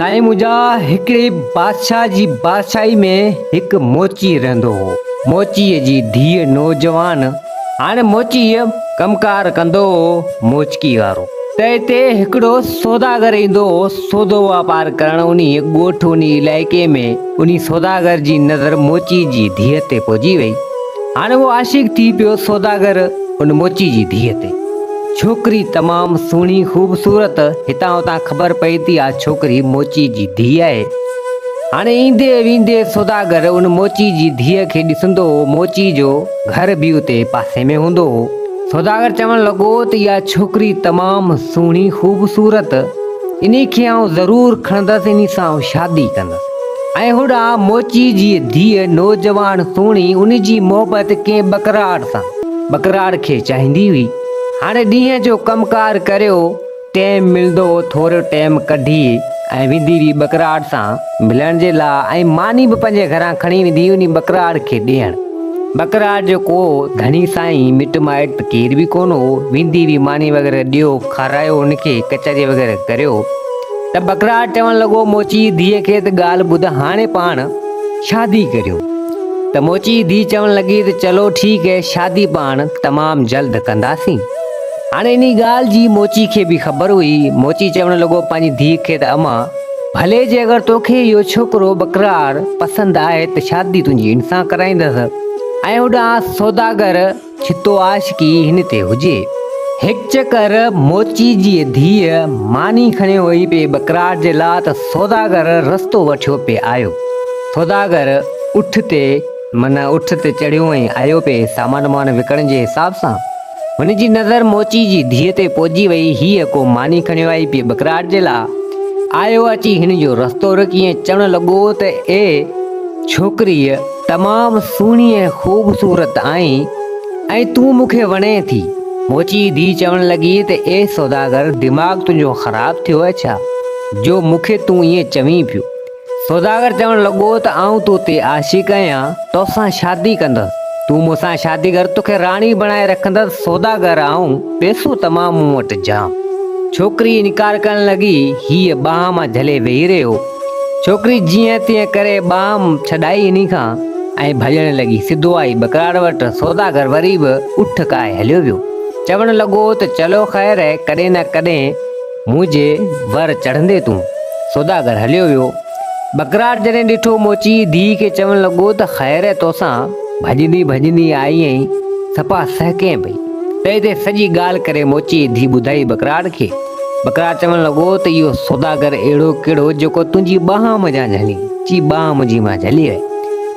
سائين منهنجا هڪڙي بادشاهه جي بادشاهي ۾ هڪ موچي رهندو هو. موچيء جي ڌيء نوجوان. هاڻي موچيء ڪم ڪار ڪندو هو موچڪي وارو. ته اتي هڪڙو سوداگر ايندو هو سودو واپار ڪرڻ انهيء ڳوٺ انهي علائقي ۾ انهي سوداگر جي نظر موچي جي ڌيء تي پئجي وئي. هاڻي اهو عاشق ٿي پيو سوداگر ان موچي جي ڌيء تي. ڇوڪري تمام سهڻي خوبصورت، هتان هتان خبر پئي ته اها ڇوڪري موچي جي ڌيء آهي. هاڻي ايندي ويندي سوداگر ان موچي جي ڌيء کي ڏسندو هو، موچي جو گهر به اتي پاسي ۾ هوندو هو. سوداگر چوڻ لڳو ته اها ڇوڪري تمام سهڻي خوبصورت، انهي کي آئون ضرور کڻندس، انهي سان آئون شادي ڪندس. ۽ هوڏانهن موچي جي ڌيء نوجوان سهڻي ان جي محبت ڪنهن ٻڪراڙ سان. ٻڪراڙ کي چاهيندي هئي. هاڻي ڏينهن جو ڪم ڪار ڪريو ٽيم ملندو هو ٿورو ٽيم ڪڍي ۽ ويندي هئي ٻڪراڙ سان ملڻ جي لا ۽ ماني به پنهنجي گهران کڻي ويندي هئي انهي ٻڪراڙ کي ڏيڻ. ٻڪراڙ جو ڪو ڌڻي سائين مٽ مائٽ ته ڪير به ڪونه هو. ويندي هئي ماني وغيره ڏيو کارايو هن کي ڪچهري وغيره ڪريو ته ٻڪراڙ چوڻ لڳو موچي ڌيء کي ته ڳالهه ٻڌ هاڻي پاڻ شادي ڪريون. ته موچي ڌيء چوڻ لڳي ته چلو ٺيڪ هي شادي پاڻ تمام جلد ڪنداسين. هاڻي انهي ڳالهه جي موچي کي به خبر هئي. موچي چوڻ لڳو پنهنجي ڌيء کي ته امان ڀلي جي اگر توکي اهو ڇوڪرو ٻڪرار پسند آهي ته شادي تنهنجي ان سان ڪرائيندس ۽ هوڏانهن سوداگر ڇتو عاشقي هن تي هجي. هڪ چڪر موچي جي ڌيء ماني کڻيو وئي پئي ٻڪراڙ جي لا ته سوداگر رستو وٺيو پئي آيو. سوداگر اٺ تي معنيٰ اٺ تي چڙهيو ۽ آيو پئي سامان وامان وڪڻڻ جي حساب سان. هن جي نظر موچي جي ڌيء تي پئجي وئي. هيء ڪو ماني کڻيو آئي پئي ٻڪراڙ جي لا. آيو اچي هن جو رستو رڪي ۽ چوڻ لڳو ته اي ڇوڪريء! تمام سهڻي ۽ خوبصورت آهين ۽ تون مون کي وڻين ٿي. موچي ڌيء چوڻ لڳي ته اي سوداگر دماغ تنهنجو خراب ٿيو آهي ڇا جو مون کي تون ائين چوين پيو. سوداگر چوڻ لڳو ته آئون تو تي عاشق آهيان، توسان شادي ڪندس. تون مون سان شادي ڪر توکي راڻي بڻائي رکندس. سوداگر آئون پئسو تمام مون وٽ جام. ڇوڪري انڪار ڪرڻ لڳي، هيء ٻانهن مان جهلي ويهي رهيو. ڇوڪري جيئن تيئن ڪري ٻانهن ڇڏائي انهي کان ۽ ڀڄڻ لڳي. سڌو آئي ٻڪراڙ وٽ. سوداگر وري به اٺ ڪاهي هليو ويو. چوڻ لڳو ته چلو خير اهي ڪڏهن نه ڪڏهن منهنجي ور چڙهندي تون. سوداگر هليو ويو. ٻڪراڙ جڏهن ڏٺو موچي ڌيء کي چوڻ لڳو ته خير اهي توسان ڀڄندي ڀڄندي آئي ۽ صفا سهڪين پئي. تنهن تي سڄي ڳالهه ڪري موچي ڌيء ٻڌائي ٻڪراڙ کي. ٻڪرار چوڻ لڳو ته اهو سوداگر اهڙو ڪهڙو جيڪو تنهنجي ٻانهن منجهان جهلي؟ چي ٻانهن منهنجي مان جهلي وئي.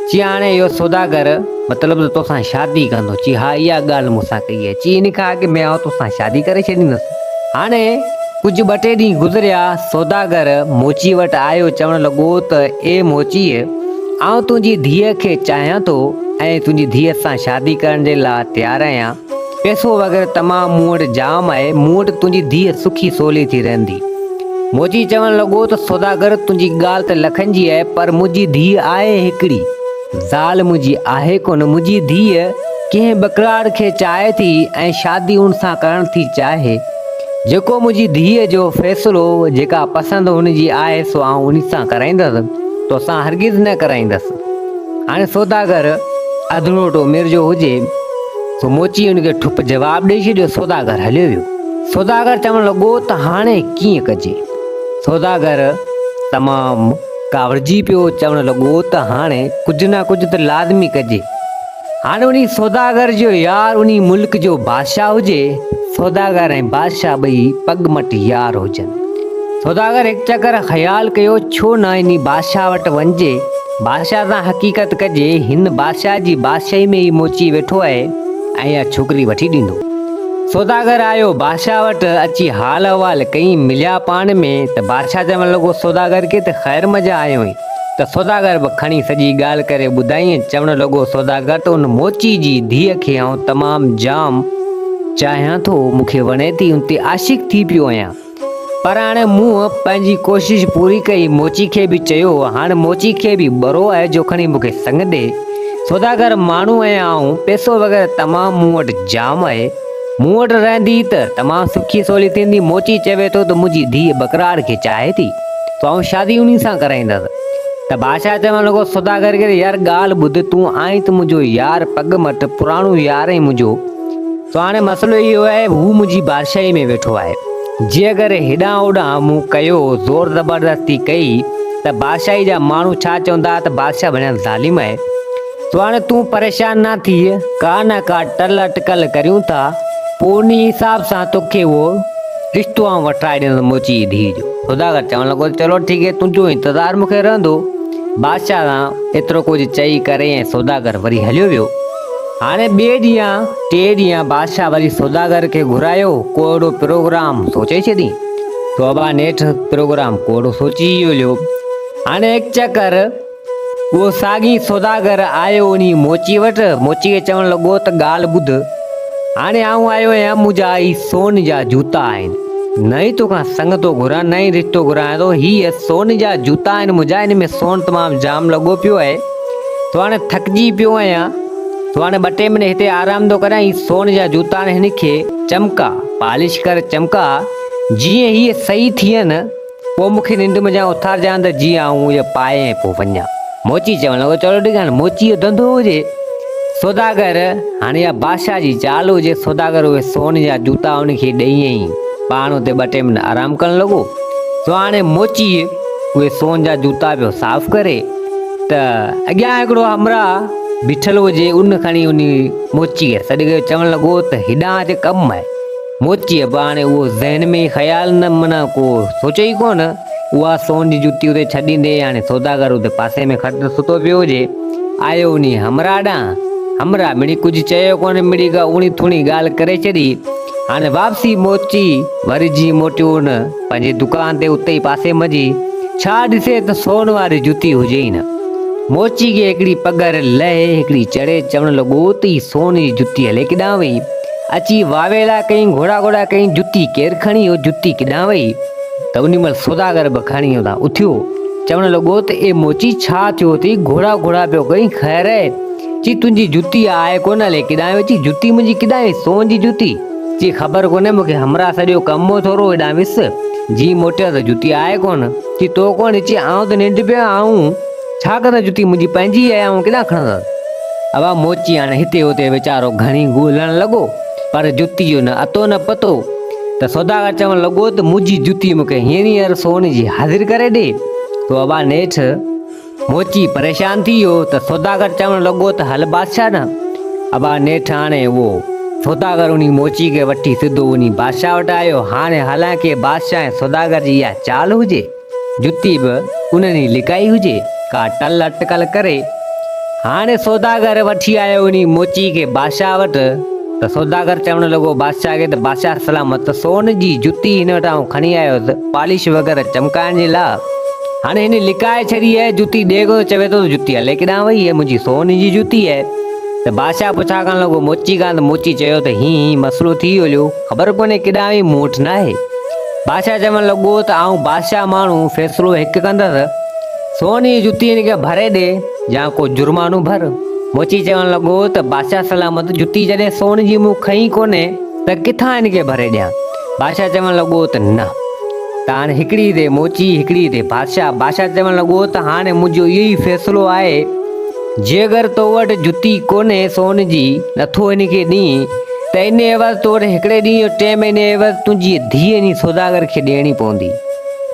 چي هاڻي اهو سوداگر مطلب ته توسان شادي ڪندو. چي ها اها ڳالهه مون سان ڪئي آهي. چي ان کان اڳ ۾ آئون توسان شادي ڪري ڇڏيندس. هاڻي ڪجهه ٻه ٽي ڏينهن گذريا، سوداگر موچي وٽ آيو چوڻ لڳو ته اي موچي! آئون تنهنجي ڌيء کي چاهيان ٿو ۽ تنهنجي ڌيء سان شادي ڪرڻ جي لاء تيار آهيان. پئسو وغيره تمام مون وٽ جام آهي، مون وٽ تنهنجي ڌيء سکي سولي ٿي رهندي. موچي چوڻ لڳو ته سوداگر تنهنجي ڳالهه ته لکن جي آهي، پر منهنجي ڌيء آهي هڪڙي، زال منهنجي آهي ڪونه، منهنجي ڌيء ڪنهن ٻڪراڙ کي چاهي ٿي ۽ شادي ان سان ڪرڻ ٿي چاهي، جيڪو منهنجي ڌيء جو فيصلو، جيڪا پسند هن جي آهي سو آئون ان سان ڪرائيندس، توسان هرگز نه ڪرائيندس. هاڻي سوداگر اڌڙوٽ عمر جو هجي، سو موچي هن کي ٺپ جواب ڏئي ڇڏيو، سوداگر هليو ويو. سوداگر چوڻ لڳو ته هاڻي ڪيئن ڪجي؟ سوداگر تمام ڪاوڙجي پيو، چوڻ لڳو ته هاڻي ڪجهه نه ڪجهه ته لازمي ڪجي. هاڻي انهي سوداگر جو يار انهي ملڪ جو بادشاهه هجي، سوداگر ۽ بادشاهه ٻئي پڳ مٽ يار هجن. سوداگر هڪ چڪر خيال ڪيو ڇو نه انهي بادشاهه وٽ وڃجي، بادشاهه سان حقيقت ڪجي، هن بادشاهه جي بادشاهي ۾ ئي موچي ويٺو آهي ۽ اها ڇوڪري وٺي ڏيندو. سوداگر آيو بادشاهه وٽ، اچي حال احوال ڪيائين، مليا پاڻ ۾ ته بادشاهه چوڻ لڳو سوداگر کي ته خير منجهان آيو آهين؟ ته سوداگر به کڻي سڄي ڳالهه ڪري ٻڌائين ۽ چوڻ لڳو سوداگر ته ان موچي جي ڌيء کي آئون تمام جام چاهيان ٿو، مون کي وڻي ٿي، ان تي عاشق ٿي پيو آهيان. پر هاڻي مون پنهنجي ڪوشش پوري ڪئي، موچي کي به چيو، هاڻ موچي کي به ٻرو آهي جو کڻي مون کي سڱ ڏي. سوداگر ماڻهو آهيان آئون، پئسو وغيره تمام مون وٽ جام آهي. مون وٽ رهندي ته تمام سکي سولي ٿيندي. موچي چوي ٿو ته منهنجي ڌيء ٻڪراڙ کي چاهي ٿي. سو آئون شادي انهي سان ڪرائيندس. ته بادشاهه چوڻ لڳو سوداگر کي ته يار ڳالهه ٻڌ تون آهين ته منهنجو يار پڳ مٽ پراڻو يار آهين منهنجو. سو هاڻي مسئلو اهو آهي هو منهنجي بادشاهي ۾ ويٺو آهي. جي اگر هيڏانهن هوڏانهن مون ڪيو زور زبردستي ڪئي ته بادشاهي جا ماڻهو ڇا چوندا ته بادشاهه بڻيا ظالم آهي. سو هاڻي تون پريشان نه ٿيء ڪا نه ڪا ٽل اٽڪل ڪريون ٿا پوء انهي حساب سان توکي اهو رشتو آئون وٺرائي ڏيندس موچي جي ڌيء جو. سوداگر چوڻ لڳو ته چلو ٺيڪ آهي تنهنجو انتظار مون کي رهندو. بادشاهه سان ايترو ڪجهه چئي ڪري ۽ سوداگر وري هليو ويو. هاڻي ٻئي ڏينهن ٽئي ڏينهن بادشاهه وري سوداگر کي گهرايو، ڪو اهڙو پروگرام سوچي ڇڏين. سو ابا نيٺ پروگرام ڪو اهڙو سوچي ئي هليو. هاڻي هڪ چڪر اهو ساڳي سوداگر آيو انهي موچي وٽ، موچي کي چوڻ لڳو ته ڳالهه ٻڌ، هاڻي آئون آيو آهيان منهنجا هي سون جا جوتا آهن، نه ئي توکان سڱ ٿو گهران نه ئي رشتو گهران ٿو، هي سون جا جوتا آهن منهنجا، ان ۾ سون تمام جام لڳو پيو آهي. سو هاڻي ٿڪجي پيو آهيان، سو هاڻي ٻه ٽي منٽ هتي آرام ٿو ڪريان، هي سون جا جوتا آهن هن کي چمڪا، پالش ڪر چمڪا، جيئن هي صحيح ٿين، پوء مون کي ننڊ منجهان اٿارجان ته جيئن آئون اهي پائي ۽ پوء وڃان. موچي چوڻ لڳو، چلو ٺيڪ آهي، هاڻي موچي جو ڌنڌو هجي، سوداگر، هاڻي اها بادشاهه جي چال هجي، سوداگر اهي سون جا جوتا هن کي ڏئي ۽ پاڻ اتي ٻه ٽي منٽ آرام ڪرڻ لڳو، سو هاڻي موچي اهي سون جا جوتا پيو صاف ڪري. ته اڳيان هڪڙو همراهه بيٺل هجي، ان کڻي انهي موچيء کي سڏ ڪيو، چوڻ لڳو ته هيڏانهن اچ ڪم آهي. موچيء به هاڻي اهو ذهن ۾ ئي خيال نه معنيٰ ڪو سوچيو ئي ڪونه، اها سون جي جتي اتي ڇڏيندي هاڻي سوداگر اتي پاسي ۾ کٽ تي ستو پيو هجي، آيو انهي همراهه ڏانهن، همراهه مڙئي ڪجهه چيو ڪونه، مڙئي ڪا اوڻي ٿوڻي ڳالهه ڪري ڇڏي، هاڻي واپسي موچي وري جيئن موٽيو ان پنهنجي دڪان تي اتي ئي پاسي منجهي ڇا ڏسي ته سون واري جتي هجي ئي نه. موچي کي هڪڙي پگهر لهي هڪڙي چڙهي چوڻ لڳو ته هي سون جي جتي هلي ڪيڏانهن وئي؟ اچي واويلا ڪيائين گهوڙا گهوڙا ڪيائين جتي ڪير کڻي ويو جتي ڪيڏانهن وئي؟ ته انهي مهل سوداگر به کڻي اتان اٿيو چوڻ لڳو ته اي موچي ڇا ٿيو اٿئي گهوڙا گهوڙا پيو ڪرين خير آهي؟ چي تنهنجي جتي آهي ڪونه الائي ڪيڏانهن وئي چي جتي منهنجي ڪيڏانهن وئي سون جي جتي چي خبر ڪونهي مونکي همراهه سڏيو ڪم هو ٿورو هيڏانهن ويس جي موٽيس ته جتي آهي ڪونه چي تو ڪونه چي آئون ته ننڊ پيو آهيان آئون ڇا ڪندس جتي منهنجي پنهنجي آهي آئون ڪيڏانهن کڻندس ابا موچي هاڻي هتي هتي ويچارو گهڻي ڳولڻ لڳو پر جتي جو نه اتو نه پتو ته سوداگر چوڻ لڳو ته منهنجي جتي مونکي هينئر هينئر سون جي حاضر ڪري ڏي تو ابا نيٺ موچي پريشان ٿي ويو ته سوداگر چوڻ لڳو ته هل بادشاهه ڏانهن. ابا نيٺ هاڻي اهو سوداگر انهي موچي کي وٺي سڌو وڃي بادشاهه وٽ آيو. هاڻي حالانڪه بادشاهه ۽ سوداگر جي اها چال هجي، جتي به انهن ئي لڪائي هجي، ڪا ٽل اٽڪل ڪري. هاڻي سوداگر وٺي آيو انهي موچي کي بادشاهه وٽ ته سوداگر چوڻ لڳو بادشاهه کي ته بادشاهه سلامت سون جي جتي هن وٽ آئون کڻي آيو هوس پالش وغيره چمڪائڻ جي لاء. هاڻي هن لڪائي ڇڏي آهي جتي ڏي ڪو ته چوي ٿو ته جتي الائي ڪيڏانهن وئي هي منهنجي سون جي جتي آهي ته بادشاهه پڇا ڪرڻ لڳو موچي کان ته موچي چيو ته هين هين مسئلو ٿي ويو هليو خبر ڪونهي ڪيڏانهن وئي مون وٽ ناهي بادشاهه چوڻ لڳو ته آئون بادشاهه ماڻهو فيصلو هڪ ڪندس سون جي جتي هن کي ڀري ڏي يا ڪو جرمانو ڀر موچي چوڻ لڳو ته بادشاهه سلامت جتي جڏهن سون جي مون کنئي ڪونهي ته ڪٿان هن کي ڀري ڏيان بادشاهه چوڻ لڳو ته نه ته هاڻي هڪڙي تي موچي هڪڙي تي بادشاهه. بادشاهه چوڻ لڳو ته هاڻي منهنجو اهو ئي فيصلو آهي، جيڪر تو وٽ جتي ڪونهي سون جي، نٿو هن کي ڏين، ته ان عيوض تو وٽ هڪڙي ڏينهن جو ٽيم ان عيوض تنهنجي ڌيء انهي سوداگر کي ڏيڻي پوندي.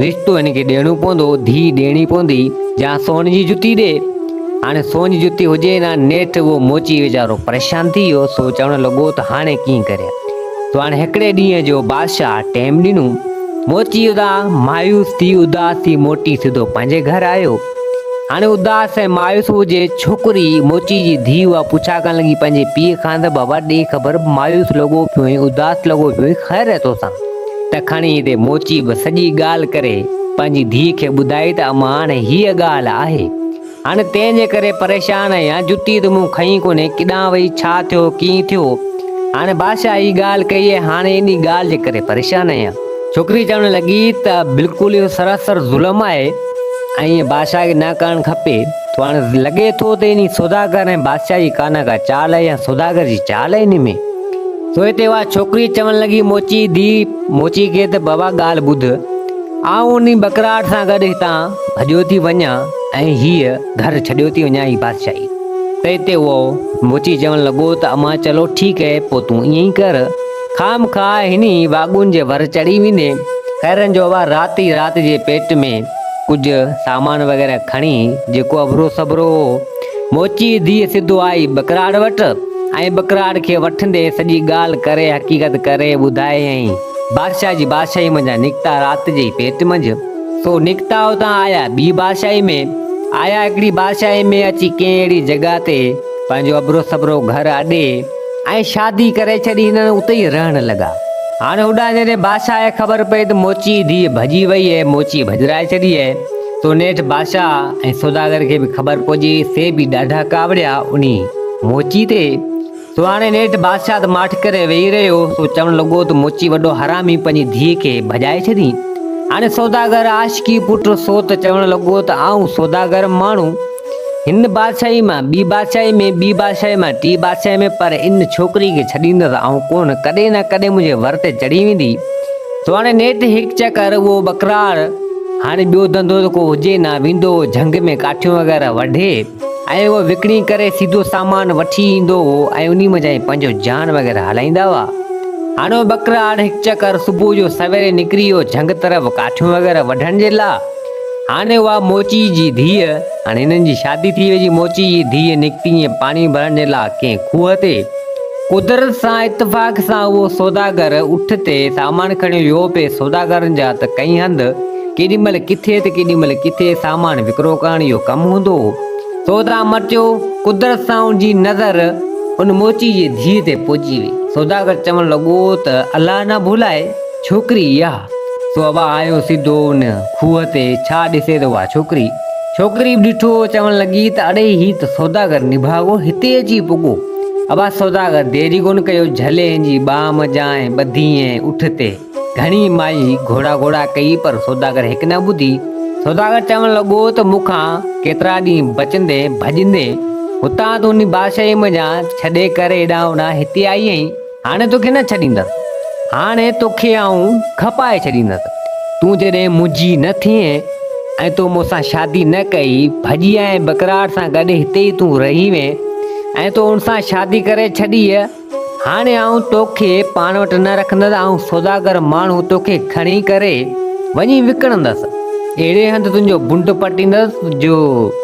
رشتو هن کي ڏيڻو پوندو، ڌيء ڏيڻي پوندي، يا سون جي جتي ڏي. هاڻي سون جي جتي هجي نه، نيٺ اهو موچي ويچارو پريشان ٿي ويو، سو چوڻ لڳو ته هاڻي ڪيئن ڪريان؟ سو هاڻي هڪڙي ڏينهن جو بادشاهه ٽيم ڏنو. موچي اداس مايوس ٿي اداس ٿي موٽي سڌو پنهنجي گهر آيو. هاڻي اداس ۽ مايوس هجي ڇوڪري موچي جي ڌيء اها پڇا ڪرڻ لڳي پنهنجي پيء کان ته بابا ڏي خبر مايوس لڳو پيو آهين اداس لڳو پيو آهين خير آهي توسان؟ ته کڻي هتي موچي به سڄي ڳالهه ڪري پنهنجي ڌيء کي ٻڌائي ته امان هاڻي هيء ڳالهه آهي هاڻي تنهن جي ڪري پريشان آهيان، جتي ته مون کنئي ڪونهي، ڪيڏانهن وئي، ڇا ٿيو، ڪيئن ٿيو؟ هاڻي بادشاهه هي ڳالهه ڪئي ۽ هاڻي انهي ڳالهه جي ڪري پريشان آهيان. ڇوڪري چوڻ لڳي ته بلڪل اهو سراسر ظلم آهي ۽ ائين بادشاهه کي نه ڪرڻ کپي. سو هاڻي لڳي ٿو ته انهي سوداگر ۽ بادشاهه جي ڪا نه ڪا چال آهي يا سوداگر جي چال آهي انهي ۾. سو هتي اها ڇوڪري چوڻ لڳي موچي ڌيء موچي کي ته بابا ڳالهه ٻڌ. آئون انهي ٻڪراڙ سان گڏ هتان ڀڄيو ٿي وڃان ۽ هيء گهر ڇڏيو ٿي وڃان هي بادشاهي. تنهن تي اهو موچي چوڻ لڳو ته امان چلو ٺيڪ اهي پوء تون ائين ئي ڪر. خام خواهه هني واڳون جي ور چڙهي ويندين. خيرن جو اها رات ئي رات جي پيٽ ۾ ڪجهه سامان وغيره کڻي جيڪو اڀرو سڀرو هو، موچيء ڌيء سڌو آئي ٻڪراڙ وٽ ۽ ٻڪراڙ کي وٺندي سڄي ڳالهه ڪري حقيقت ڪري ٻڌايائين. بادشاهه جي بادشاهي منجهان نڪتا رات جي ئي پيٽ منجهه. سو نڪتا اتان آيا ٻي بادشاهي ۾. آيا هڪڙي بادشاهي ۾ اچي ڪنهن اهڙي جڳهه تي پنهنجو اڀرو سڀرو گهر اڏي ۽ شادي ڪري ڇڏي هنن اتي ئي رهڻ لڳا. هاڻي هوڏانهن جڏهن بادشاهه کي خبر پئي ته موچيء جي ڌيء ڀڄي وئي ۽ موچيء ڀڄرائي ڇڏي آهي، سو نيٺ بادشاهه ۽ سوداگر کي به خبر پهچي، سي به ڏاڍا ڪاوڙيا انهي موچي تي. سو هاڻي نيٺ بادشاهه ته ماٺ ڪري ويهي رهيو، سو چوڻ لڳو ته موچي وڏو حرامي پنهنجي ڌيء کي ڀڄائي ڇڏي. هاڻي سوداگر عاشقي پٽ سو ته چوڻ لڳو ته آئون سوداگر ماڻهو، هن بادشاهي مان ٻي بادشاهي ۾، ٻي بادشاهي مان ٽي بادشاهي ۾، پر ان ڇوڪري کي ڇڏيندس آئون ڪونه، ڪڏهن نه ڪڏهن منهنجي ور تي چڙهي ويندي. سو هاڻي نيٺ هڪ چڪر اهو ٻڪرار، هاڻي ٻيو ڌنڌو ته ڪو هجي نه، ويندو هو جهنگ ۾ ڪاٺيون وغيره وڍي ۽ اهو وڪڻي ڪري سيڌو سامان وٺي ايندو هو ۽ انهي منجهان ئي پنهنجو جان وغيره هلائيندا هئا. هاڻي اهو ٻڪرار هڪ چڪر صبح جو سويري نڪري ويو جهنگ طرف ڪاٺيون وغيره وڍڻ جي لا. هاڻي اها موچي جي ڌيء، هاڻي هنن جي شادي ٿي وئي جي موچي جي ڌيء نڪتي ائين پاڻي ڀرڻ جي لاء ڪنهن کوهه تي. قدرت سان اتفاق سان اهو سوداگر اٺ تي سامان کڻيو ويو پئي سوداگرن جا ته ڪئين هنڌ ڪيڏي مهل ڪٿي ته ڪيڏي مهل ڪٿي سامان وڪرو ڪرڻ اهو ڪم هوندو هو. سودا مٽيو، قدرت سان ان جي نظر ان موچي جي ڌيء تي پهچي وئي. سوداگر چوڻ لڳو ته الله نه ڀلائي ڇوڪري اها. سو ابا آيو سڌو ان کوهه تي، ڇا ڏسي ته اها ڇوڪري. ڇوڪري به ڏٺو، چوڻ لڳي ته اڙي هي ته سوداگر نڀاڳو هتي اچي پڳو. ابا سوداگر دير ئي ڪونه ڪيو، جهلي هن جي ٻانهن منجهان ۽ ٻڌي ۽ اٺ تي. گهڻي مائي گهوڙا گهوڙا ڪئي پر سوداگر هڪ نه ٻڌي. سوداگر چوڻ لڳو ته مون کان ڪيترا ڏينهن بچندين ڀڄندين، هتان تون انهي بادشاهيء منجهان ڇڏي ڪري هيڏانهن هوڏانهن هتي آئي آهين. هاڻي توکي نه ڇڏيندس. هاڻي توکي آئون کپائي ڇڏيندس. تون جڏهن منهنجي نه ٿئين ۽ تو مون سان شادي نه ڪئي، ڀڄي آئين ٻڪراڙ سان گڏ هتي ئي تون رهي وئين ۽ تو ان سان شادي ڪري ڇڏي، هاڻي آئون توکي پاڻ وٽ نه رکندس، آئون سوداگر ماڻهو توکي کڻي ڪري وڃي وڪڻندس. اهڙي هنڌ تنهنجو بنڊ پٽيندس جو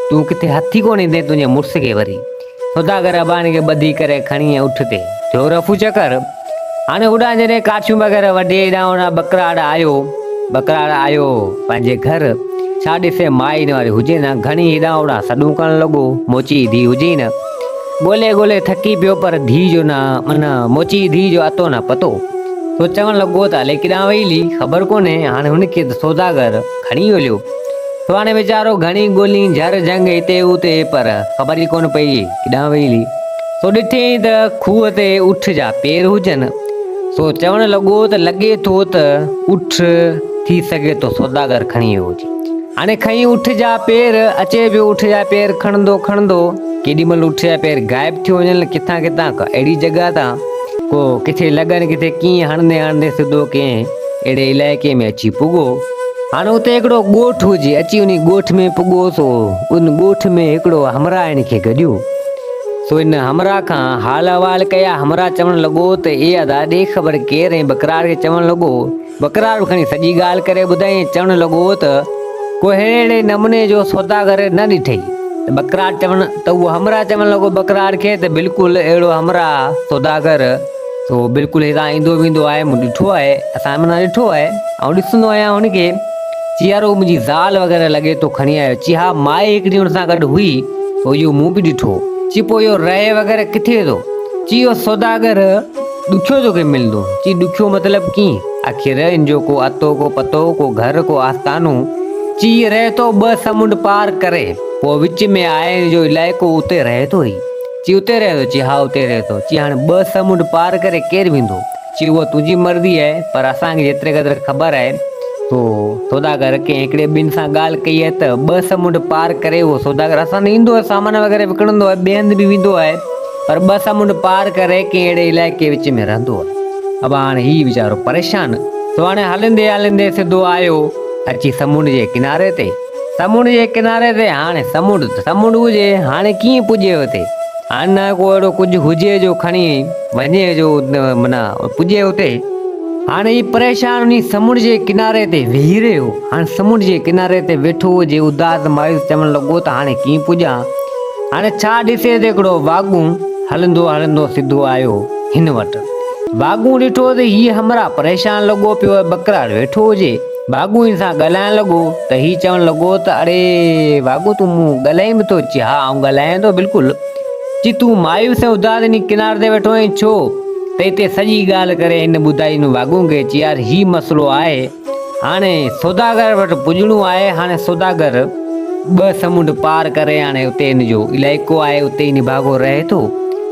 تون ڪٿي هٿ ئي ڪونه ايندين تنهنجي مڙس کي وري. سوداگر اباڻي کي ٻڌي ڪري کڻي ۽ اٺ تي ٿيو رفو چڪر. هاڻي هوڏانهن جڏهن ڪاٺيون وغيره وڍي هيڏانهن هوڏانهن ٻڪراڙ آيو، ٻڪراڙ آيو پنهنجي گهر، ڇا ڏسي مائي هن واري هجي نه، گهڻي هيڏانهن هوڏانهن سڏون ڪرڻ لڳو، موچي جي ڌيء هجي ئي نه. ڳولي ڳولي ٿڪي پيو پر ڌيء جو نه معنيٰ موچي جي ڌيء جو اتو نه پتو. سو چوڻ لڳو ته الائي ڪيڏانهن وئي هلي، خبر ڪونهي، هاڻي هن کي ته سوداگر کڻي ويو هليو. سو هاڻي ويچارو گهڻي ڳولين جهر جهنگ هتي هتي پر خبر ئي ڪونه پئي ڪيڏانهن وئي هلي. سو ڏٺئين ته کوهه تي اٺ جا پير هجن. سو چوڻ لڳو ته لڳي ٿو ته اٺ ٿي سگهي ٿو سوداگر کڻي ويو هجي. هاڻي کئين اٺ جا پير، اچي پيو اٺ جا پير کڻندو کڻندو، ڪيڏي مهل اٺ جا پير غائب ٿيو وڃن ڪٿان ڪٿان ڪا اهڙي جڳهه تان ڪو ڪٿي لڳن ڪٿي ڪيئن هڻندي هڻندي سڌو ڪنهن اهڙي علائقي ۾ اچي پڳو. هاڻ اتي هڪڙو ڳوٺ هجي، اچي انهي ڳوٺ ۾ پڳو سو ان ڳوٺ ۾ هڪڙو همراهه هن کي گڏيو. سو ان همراهه کان حال احوال ڪيا، همراهه چوڻ لڳو ته اي ادا ڏي خبر ڪير ۽ ٻڪرار کي چوڻ لڳو، ٻڪرار به کڻي سڄي ڳالهه ڪري ٻڌائي ۽ چوڻ لڳو ته ڪو اهڙي نموني جو سوداگر نه ڏٺئي ته ٻڪرار چوڻ ته اهو همراهه چوڻ لڳو ٻڪرار کي ته بلڪل اهڙو همراهه سوداگر سو بلڪل هتان ايندو ويندو آهي، مون ڏٺو آهي، اسان معنيٰ ڏٺو آهي، آئون ڏسندو آهيان هن کي، چي يار اهو منهنجي زال وغيره لڳي ٿو کڻي آيو، چي ها مائي هڪڙي هن سان گڏ هئي، سو اهو مون به ڏٺو، چي پوء اهو رهي وغيره ڪٿي ٿو، چي اهو سوداگر ڏکيو توکي ملندو، چي ڏکيو مطلب ڪيئن، آخر ان جو ڪو اتو ڪو پتو، ڪو گهر ڪو آستانو، چي هي رهي ٿو ٻه سمنڊ پار ڪري، پوء وچ ۾ آهي ان جو علائقو اتي رهي ٿو هي. چي اتي رهي ٿو؟ چي ها اتي رهي ٿو. چي هاڻي ٻه سمنڊ پار ڪري ڪير ويندو؟ چي اها تنهنجي مرضي آهي پر اسان کي جيتري قدر خبر آهي تو سوداگر ڪنهن هڪڙي ٻن سان ڳالهه ڪئي آهي ته ٻه سمنڊ پار ڪري اهو سوداگر اسان ڏي ايندو آهي سامان وغيره وڪڻندو آهي ٻئي هنڌ به ويندو آهي پر ٻه سمنڊ پار ڪري ڪنهن اهڙي علائقي وچ ۾ رهندو آهي. ابا هاڻي هي ويچارو پريشان سو هاڻي هلندي هلندي سڌو آيو. اچي سمنڊ جي ڪناري تي. سمنڊ جي ڪناري تي هاڻي سمنڊ ته سمنڊ هجي، هاڻي ڪيئن پڄي اتي؟ هاڻي نه ڪو اهڙو ڪجهه هجي جو کڻي وڃي جو معنيٰ پڄي اتي. هاڻي هي پريشان انهي سمنڊ جي ڪناري تي ويهي رهيو. هاڻي سمنڊ جي ڪناري تي ويٺو هجي اداس مايوس چوڻ لڳو ته هاڻي ڪيئن پڄان؟ هاڻي ڇا ڏسي ته هڪڙو واڳون هلندو هلندو سڌو آيو هن وٽ. واڳون ڏٺو ته هي همراهه پريشان لڳو پيو ۽ ٻڪرار ويٺو هجي. واڳون هن سان ڳالهائڻ لڳو ته هي چوڻ لڳو ته اڙي واڳون تون مون ڳالهائين به ٿو؟ چي ها آئون ڳالهايان ٿو بلڪل. چي تون مايوس ۽ اداس انهي ڪناري تي ويٺو آهين ڇو؟ ته اتي سڄي ڳالهه ڪري هن ٻڌائي هن واڳون کي چي يار هي مسئلو آهي هاڻي سوداگر وٽ پڄڻو آهي هاڻي سوداگر ٻه سمنڊ پار ڪري هاڻي اتي هن جو علائقو آهي اتي ئي نڀاڳو رهي ٿو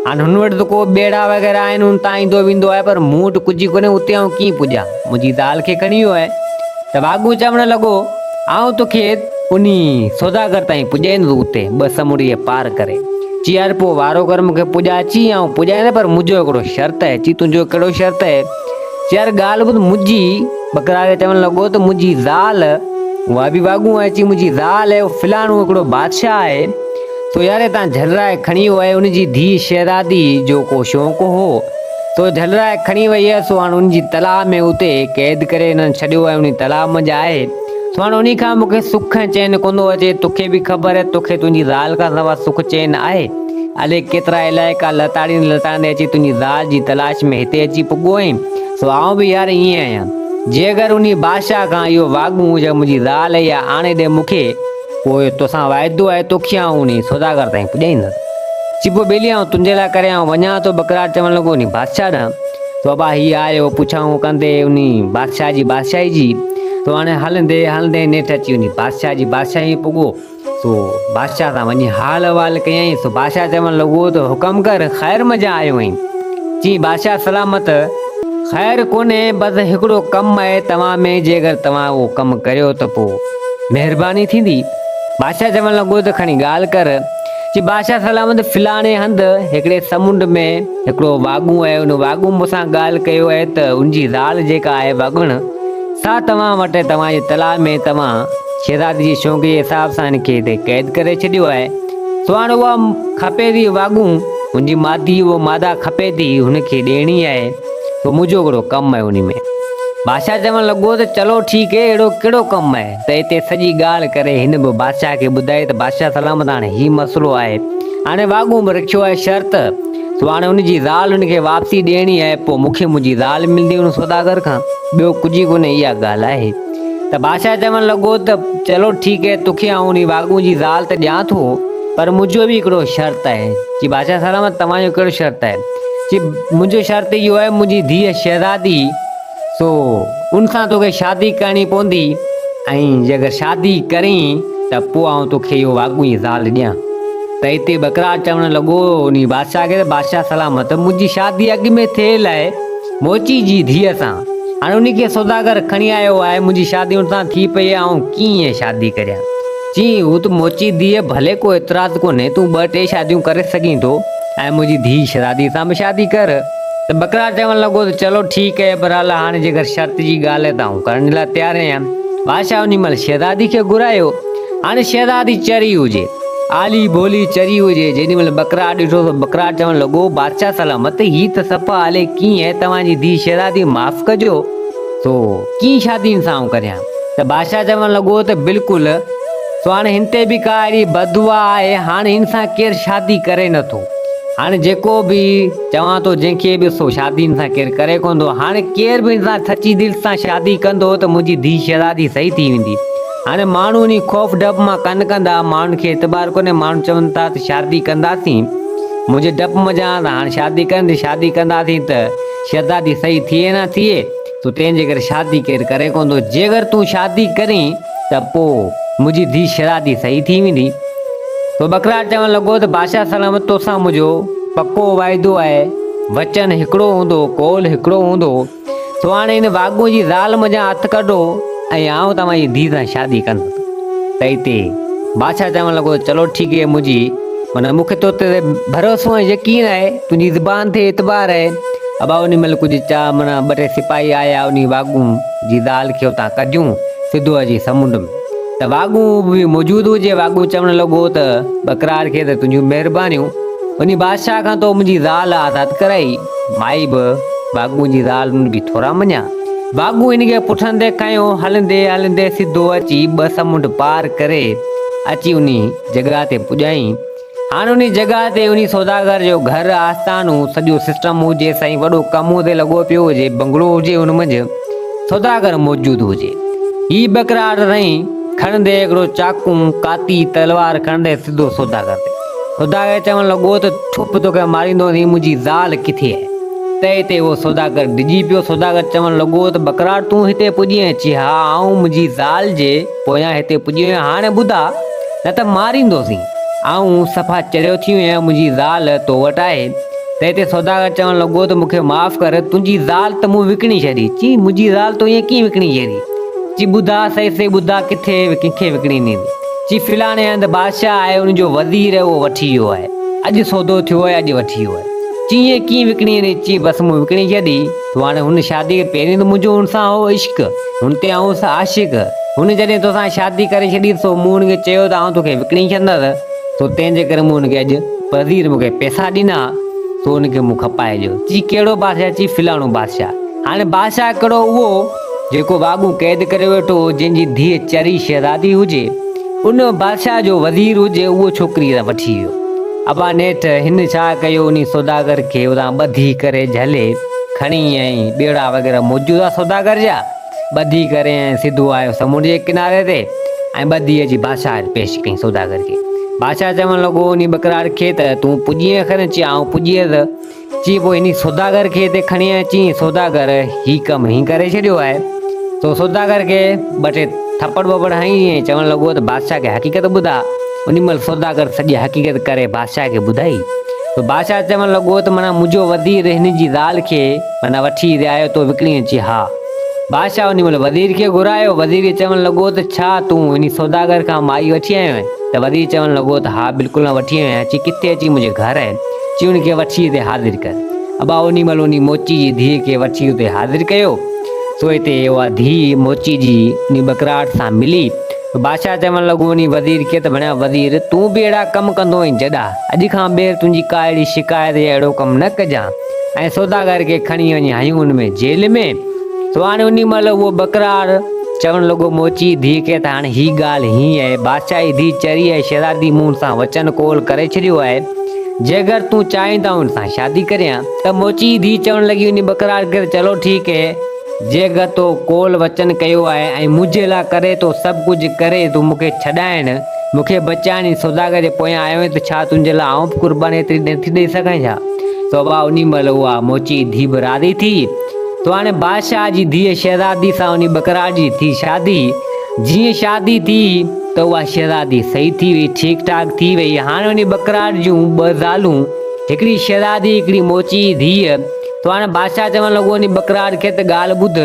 هاڻي هن وٽ ته ڪو ٻيڙا وغيره آهن ان تان ايندو ويندو آهي پر مون وٽ ڪجهه ڪونهي اتي آئون ڪيئن پڄان منهنجي زال کي کڻي ويو آهي ته واڳون چوڻ لڳو آئون توکي انهي سوداگر تائين پڄائيندس اتي ٻه سمنڊ جي پار ڪري چي يار پوء وارو ڪر مون کي پڄاء چي آئون پڄائيندس پر منهنجو هڪڙو شرط آهي چي تنهنجو ڪهڙو شرط آهي چي يار ڳالهه ٻڌ منهنجي ٻڪرار کي چوڻ لڳو ته منهنجي زال اها به واڳون آهي چي منهنجي زال آهي فلاڻو هڪڙو بادشاهه آهي سو يار هتان جهلرائي کڻي ويو آهي ان جي ڌيء شهزادي جو ڪو شوق هو سو جهلرائي کڻي وئي آهي سو هاڻ ان جي تلاء ۾ اتي قيد ڪري هنن ڇڏيو آهي ان تلاء منجهه آهي سو هاڻ انهي کان مون کي سک ۽ چين ڪونه ٿو اچي توکي به خبر آهي توکي تنهنجي زال کان سوا سک چين آهي الائي ڪيترا علائقا لتاڙيندي لتاڙيندي اچي تنهنجي زال جي تلاش ۾ هتي اچي پڳو آهين، سو آئون به يار ائين آهيان. جي اگر انهي بادشاهه کان اهو واڳون جا منهنجي زال اها آڻي ڏي مون کي، پوء توسان واعدو آهي توکي آئون انهي سوداگر تائين پڄائيندس. چي پوء ٻيلي آئون تنهنجي لاء ڪري آئون وڃان ٿو ٻڪرار چوڻ لڳو انهي بادشاهه ڏانهن. سو ابا هي آيو پڇائون ڪندي انهي بادشاهه جي بادشاهي جي. سو هاڻي هلندي هلندي نيٺ اچي انهي بادشاهه جي بادشاهي ۾ پڳو. سو بادشاهه سان وڃي حال احوال ڪيائين، سو بادشاهه چوڻ لڳو ته حڪم ڪر، خير منجهان آيو آهين؟ چيائين بادشاهه سلامت، خير ڪونهي، بس هڪڙو ڪم آهي توهان ۾ جيڪر توهان اهو ڪم ڪريو ته پوء مهرباني ٿيندي. بادشاهه چوڻ لڳو ته کڻي ڳالهه ڪر. چي بادشاهه سلامت، فلاڻي هنڌ هڪڙي سمنڊ ۾ هڪڙو واڳون آهي، ان واڳون مون سان ڳالهه ڪيو آهي ته ان جي زال جيڪا آهي واڳڻ، سا توهان وٽ توهان جي تلاء ۾ توهان شهزادي جي شوق جي حساب سان هن کي هتي قيد ڪري ڇڏيو آهي. سو هاڻ اها کپي ٿي واڳون، هن جي مادي اهو مادا کپي ٿي، هن کي ڏيڻي آهي، سو منهنجو ڪهڙو ڪم آهي انهي ۾. بادشاهه چوڻ لڳو ته چلو ٺيڪ هي، اهڙو ڪهڙو ڪم آهي؟ ته هتي سڄي ڳالهه ڪري هن به بادشاهه کي ٻڌائي ته بادشاهه سلامت هاڻي هي مسئلو آهي، هاڻي واڳون به رکيو آهي شرط، سو هاڻي هن جي زال هن کي واپسي ڏيڻي آهي، پوء مون کي منهنجي زال ملندي ان سوداگر کان، ٻيو ڪجهه ئي ڪونهي اها ڳالهه آهي. ته بادشاهه چوڻ لڳو ته چلو ٺيڪ آهي توکي آئون انهي واڳون جي زال ته ڏيان ٿو، پر منهنجو به هڪڙو شرط آهي. چي بادشاهه سلامت توهان جو ڪهڙو شرط آهي؟ چي منهنجو شرط اهو آهي منهنجي ڌيء شهزادي سو ان سان توکي شادي ڪرڻي پوندي ۽ جيڪر شادي ڪرين ته پوء آئون توکي اهو واڳون جي زال ڏيان. ته اتي ٻڪرار چوڻ لڳو انهي بادشاهه کي ته بادشاهه سلامت منهنجي شادي اڳ ۾ ٿيل آهي موچي جي ڌيء سان، هاڻي انهي کي سوداگر کڻي آيو آهي، منهنجي شادي ان سان ٿي پئي آهي، آئون ڪيئن شادي ڪريان؟ چيائين هو ته موچي ڌيء ڀلي ڪو اعتراض ڪونهي، تون ٻه ٽي شاديون ڪري سگهين ٿو ۽ منهنجي ڌيء شهزادي سان به شادي ڪر. ته ٻڪرار چوڻ لڳو ته چلو ٺيڪ آهي، بهرحال هاڻي جيڪر شرط جي ڳالهه آهي ته آئون ڪرڻ جي لاء تيار آهيان. بادشاهه انهي مهل شهزادي کي گهرايو. هاڻي شهزادي چري هجي، آلي ڀولي چري هجي، جيڏي مهل ٻڪرار ڏٺو ته ٻڪرار چوڻ لڳو، بادشاهه سلامت، هي ته صفا الائي ڪيئن آهي، توهان جي ڌيء شهزادي معاف ڪجو، سو ڪيئن شادي هن سان آئون ڪريان؟ ته بادشاهه چوڻ لڳو ته بلڪل، سو هاڻي هن تي به ڪا اهڙي بددعا آهي، هاڻي هن سان ڪير شادي ڪري نٿو. هاڻي جيڪو به چوان ٿو جنهن کي به سو شادي هن سان ڪير ڪري ڪونه ٿو. هاڻي ڪير به هن سان سچي دل سان شادي ڪندو ته منهنجي ڌيء شهزادي صحيح ٿي ويندي. هاڻي ماڻهو انهي خوف ڊپ مان ڪن ڪندا، ماڻهن کي اعتبار ڪونهي، ماڻهو چون ٿا ته شادي ڪنداسين، منهنجي ڊپ منجهان ته هاڻي شادي ڪن، شادي ڪنداسين ته شهزادي صحيح ٿئي نه ٿئي، سو تنهن جي ڪري شادي ڪير ڪري ڪونه ٿو، جيڪر تون شادي ڪرين ته پوء منهنجي ڌيء شهزادي صحيح ٿي ويندي. سو ٻڪرار چوڻ لڳو ته بادشاهه سلامت توسان منهنجو پڪو واعدو آهي، وچن هڪڙو هوندو، قول هڪڙو هوندو، سو هاڻي هن واڳونء جي زال منجهان هٿ ڪڍو ۽ آئون توهان جي ڌيء سان شادي ڪندس. ته اتي بادشاهه چوڻ لڳو ته چلو ٺيڪ هي منهنجي معنيٰ مون کي تو تي ڀروسو ۽ يقين آهي، تنهنجي زبان تي اعتبار آهي. ابا انهي مهل ڪجهه چا معنيٰ ٻه ٽي سپاهي آيا انهي واڳون جي زال کي اتان ڪڍيون. سڌو اچي سمنڊ ۾. ته واڳون به موجود هجي. واڳون چوڻ لڳو ته ٻڪرار کي ته تنهنجون مهربانيون. انهي بادشاهه کان تو منهنجي زال آزاد ڪرائي. مائي به واڳون جي زال ان به ٿورا مڃيا. واڳون هن کي پٺن تي کنيو هلندي هلندي سڌو اچي ٻه سمنڊ پار ڪري اچي انهي جڳهه تي پڄائين. هاڻ انهي جڳهه تي انهي سوداگر جو گهر، آستانو، سڄو سسٽم هجي، سائين وڏو ڪم هتي لڳو پيو هجي، بنگلو هجي ان منجهه سوداگر موجود هجي. هي ٻڪرار سائين کڻندي هڪڙو چاقون، ڪاتي، تلوار کڻندي سڌو سوداگر تي. سوداگر چوڻ لڳو ته ڇپ توکي ماريندوسين، منهنجي زال ڪٿي آهي؟ تنهن تي اهو سوداگر ڊڄي پيو. سوداگر چوڻ لڳو ته ٻڪرار تون هتي پڄين؟ چي ها آئون منهنجي زال جي پويان هتي پڄي آهيان، هاڻي ٻڌاء نه ته ماريندوسين. آئون صفا چريو ٿي ويو آهيان، منهنجي زال تو وٽ آهي. تنهن تي سوداگر چوڻ لڳو ته مون کي معاف ڪر، تنهنجي زال ته مون وڪڻي ڇڏي. چي، منهنجي زال تو ائين ڪيئن وڪڻي ڇڏي؟ چي، ٻڌاء صحيح صحيح ٻڌاء ڪٿي ڪنهن کي وڪڻي ڏني؟ چي، فلاڻي هنڌ بادشاهه آهي، ان جو وزير اهو وٺي ويو آهي. اڄ سودو ٿيو آهي، اڄ وٺي ويو آهي. چي، ائين ڪيئن وڪڻي ڏني؟ چي، بس مون وڪڻي ڇڏي. تو هاڻي هن شادي پهرين ته منهنجو هن سان هو عشق، هن تي آئون هوس عاشق. هن جڏهن توسان شادي ڪري ڇڏي سو مون هن کي چيو ته آئون توکي وڪڻي ڇڏندس، سو تنهن جي ڪري مون هن کي اڄ وزير مون کي پئسا ڏنا، سو هن کي مون کپائي ڏيو. چي ڪهڙو بادشاهه؟ چي فلاڻو بادشاهه. هاڻي بادشاهه ڪهڙو؟ اهو جيڪو واڳون قيد ڪري ويٺو هو، جنهن جي ڌيء چري شهزادي هجي، ان بادشاهه جو وزير هجي، اهو ڇوڪريء سان وٺي ويو. ابا نيٺ هن ڇا ڪيو، انهي سوداگر کي اتان ٻڌي ڪري جهلي کڻي ۽ ٻيڙا وغيره موجود هئا سوداگر جا، ٻڌي ڪري ۽ سڌو آيو سمنڊ جي ڪناري تي ۽ ٻڌي اچي بادشاهه وٽ پيش ڪيائين سوداگر کي. بادشاهه چوڻ لڳو انهي ٻڪرار کي ته تون پڄين خير؟ چي آئون پڄيس. چي پوء انهي سوداگر کي هتي کڻي آء. چي سوداگر هي ڪم هين ڪري ڇڏيو آهي. سو سوداگر کي ٻه ٽي ٿپڙ ٻپڙ هنئي ۽ چوڻ لڳو ته بادشاهه کي حقيقت ٻڌاء. انهي مهل سوداگر سڄي حقيقت ڪري بادشاهه کي ٻڌائي. سو بادشاهه چوڻ لڳو ته معنيٰ منهنجو وزير هن جي زال کي معنيٰ وٺي هتي آيو تو وڪڻي اچي ها. بادشاهه انهي مهل وزير کي گهرايو. وزير کي چوڻ لڳو ته ڇا تون انهي سوداگر کان مائي وٺي آيو آهين؟ ته وزير چوڻ لڳو ته ها بلڪل آئون وٺي آيو آهيان. چي ڪٿي اچي منهنجي گهر آهي؟ چي ان کي وٺي هتي حاضر ڪر. ابا انهي مهل انهي موچي جي ڌيء کي وٺي اتي حاضر ڪيو. سو هتي اها ڌيء موچي جي انهي ٻڪراٽ سان ملي. بادشاهه چوڻ لڳو انهي وزير کي ته ڀڻيا وزير تون به اهڙا ڪم ڪندو آهين جڏا. اڄ کان ٻيهر تنهنجي ڪا اهڙي شڪايت يا اهڙو ڪم نه ڪجان. ۽ سوداگر کي کڻي وڃي هنيو ان ۾ جيل ۾. سو هاڻي انهي مهل اهو ٻڪرار چوڻ لڳو موچي ڌيء کي ته هاڻي هي ڳالهه هيئن آهي، بادشاهه جي ڌيء چري ۽ شهزادي مون سان وچن قول ڪري ڇڏيو آهي، جيڪر تون چاهين ته آئون هن سان شادي ڪريان. ته موچي جي ڌيء چوڻ لڳي انهي ٻڪرار کي ته چلو ٺيڪ هي، جيڪر تو قول وچن ڪيو آهي ۽ منهنجي لاء ڪري تو سڀ ڪجهه ڪري تون مون کي ڇڏائڻ، مون کي بچائڻ ۽ سوداگر جي پويان آيو آهين ته ڇا تنهنجي لاء آئون به قرباني ايتري نٿي ڏئي سگهان ڇا؟ سو ابا انهي مهل اها موچي جي ڌيء به راضي ٿي. سو هاڻي بادشاهه جي ڌيء شهزادي سان انهي ٻڪرار جي ٿي شادي. جيئن شادي ٿي ته اها شهزادي صحيح ٿي وئي، ٺيڪ ٺاڪ ٿي وئي. هاڻي انهي ٻڪرار جون ٻه زالون، هڪڙي شهزادي هڪڙي موچي جي ڌيء. سو هاڻي بادشاهه چوڻ لڳو انهي ٻڪرار کي ته ڳالهه ٻڌ،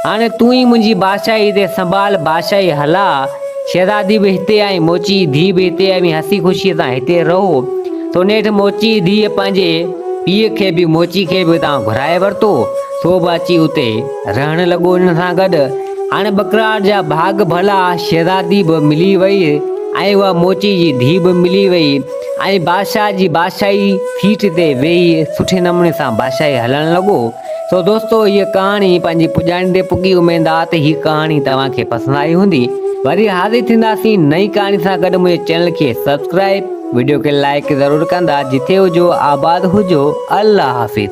هاڻي تون ئي منهنجي بادشاهي هتي سنڀال، بادشاهي هلاء. شهزادي به هتي آهي ۽ موچي جي ڌيء به هتي آهي، اوهين هسي خوشيء سان هتي رهو. سو نيٺ موچي جي ڌيء پنهنجي پيء کي به موچي کي به اتان گهرائي ورتو، سو به اچي اتي رهڻ لڳو انهن سان گڏ. هاڻي ٻڪرار جا ڀاڳ ڀلا، شهزادي به ملي وئي ۽ اها موچي جي ڌيء به ملي وئي ۽ بادشاهه جي بادشاهي سيٽ تي ويهي سٺي نموني سان بادشاهي هلڻ لڳو. سو دوستو هيء ڪهاڻي پنهنجي پڄاڻي تي پڳي اميد آ ته هي ڪهاڻي توهان کي پسند آئي هوندي. وري حاضر ٿينداسين نئين ڪهاڻي سان گڏ منهنجي چينل کي سبسڪرائب وڊيو کي لائيڪ ضرور ڪندا جٿي هجو آباد هجو الله حافظ.